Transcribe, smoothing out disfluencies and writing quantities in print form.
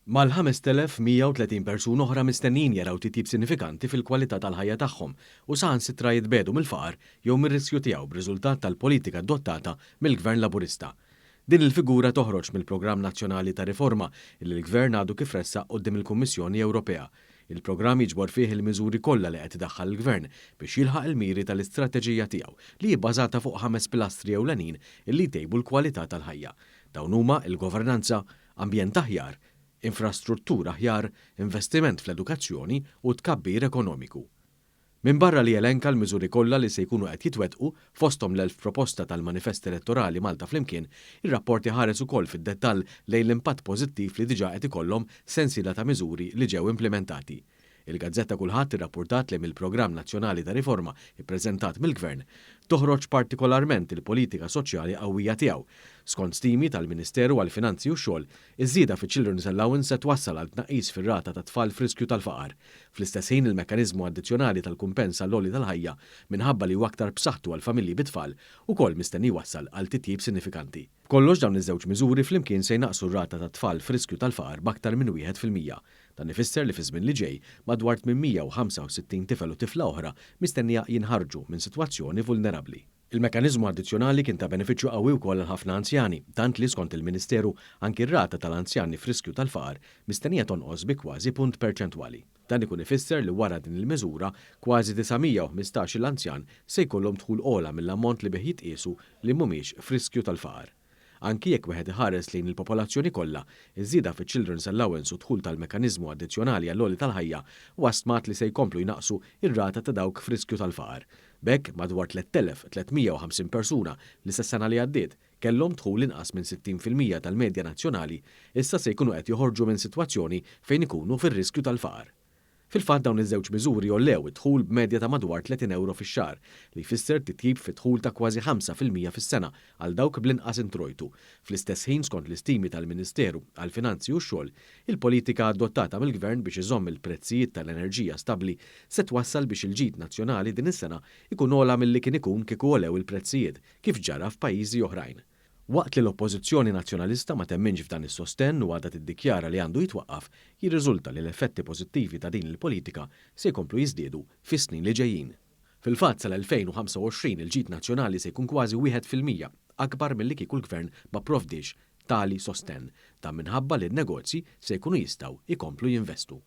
Mal-5,130 persuna oħra mistennijin jaraw titjib sinifikanti fil-kwalità tal-ħajja tagħhom u saħansitra jitbiegħdu mill-faqar jew mir-riskju tiegħu b'riżultat tal-politika adottata mill-Gvern Laburista. Din il-figura toħroġ mill-Programm Nazzjonali ta' Riforma li l-Gvern għadu kif ressaq quddiem il-Kummissjoni Ewropea. Il-programm jiġbor fih il-miżuri kollha li qed idaħħal il-Gvern biex jilħaq il-miri tal-istrateġija tiegħu li hi bbażata fuq ħames pilastri ewlenin illi jtejbu l-kwalità tal-ħajja. Dawn huma l-governanza, ambjent aħjar, infrastruttura aħjar, investiment fl-edukazzjoni u tkabbir ekonomiku. Minbarra li elenka l-miżuri kollha li se jkunu qed jitwettqu, fosthom l-1000 proposta tal-manifest elettorali Malta Flimkien, ir-rapport iħares ukoll fid-dettall lejn l-impatt pożittiv li diġà qed ikollhom sensiela ta' miżuri li ġew implimentati. Il-gazzetta Kullħadd irrappurtat li mill-Programm Nazzjonali ta' Riforma ppreżentat mill-Gvern toħroġ partikolarment il-politika soċjali qawwija tiegħu. Skont stimi tal-Ministeru għall-Finanzi u x-Xogħol, iż-żieda fiċ-Children's Allowance se twassal għal tnaqqis fir-rata ta' tfal f'riskju tal-faqar. Fl-istess ħin il-mekkaniżmu addizzjonali tal-kumpens għall-għoli tal-ħajja, minħabba li huwa aktar b'saħħtu għall-familji bit-tfal, ukoll mistenni jwassal għal titjib sinifikanti. B'kollox dawn iż-żewġ miżuri flimkien se jnaqqsu r-rata ta' tfal f'riskju tal-faqar b'aktar minn 1%. Dan ifisser li fiż-żmien li ġej, madwar 865 tifel u tifla oħra mistennija jinħarġu minn sitwazzjoni vulnerabbli. Il-mekkaniżmu addizzjonali kien ta' benefiċċju qawwi wkoll għal ħafna anzjani, tant li skont il-Ministeru anki r-rata tal-anzjani f'riskju tal-faqar mistennija tonqos bi kważi punt perċentwali. Dan ikun ifisser li wara din il-miżura, kważi 915-il anzjan se jkollhom dħul ogħla mill-ammont li bih jitqiesu li mhumiex f'riskju tal-faqar. Anki jekk wieħed iħares lejn il-popolazzjoni kollha, iż-żieda fiċ-Children's Allowance u d-dħul tal-mekkaniżmu addizzjonali għall-għoli tal-ħajja huwa stmat li se jkomplu jnaqqsu r-rata ta' dawk f'riskju tal-faqar. B'hekk, madwar 3,350 persuna li sas-sena li għaddiet kellhom dħul inqas minn 60% tal-medja nazzjonali, issa se jkunu qed joħorġu minn sitwazzjoni fejn ikunu fir-riskju tal-faqar. Fil-fatt dawn iż-żewġ miżuri għollew id-dħul b'medja ta' madwar 30 ewro fix-xahar, li jfisser titjib fid-dħul ta' kważi 5% fis-sena għal dawk bl-inqas introjtu. Fl-istess ħin skont l-istimi tal-Ministeru għall-Finanzi u x-Xogħol, il-politika adottata mill-Gvern biex iżomm il-prezzijiet tal-enerġija stabbli se twassal biex il-ġid nazzjonali din is-sena jkun ogħla milli kien ikun kieku għolew il-prezzijiet kif ġara f'pajjiżi oħrajn. Waqt li l-Oppożizzjoni Nazzjonalista ma temminx f'dan is-sostenn u għadha tiddikjara li għandu jitwaqqaf, jirriżulta li l-effetti pożittivi ta' din il-politika se jkomplu jiżdiedu fis-snin li ġejjin. Fil-fatt, sal-2025 il-ġid nazzjonali se jkun kważi 1% akbar milli kieku l-Gvern ma pprovdiex tali sostenn. Dan minħabba li n-negozji se jkunu jistgħu jkomplu jinvestu.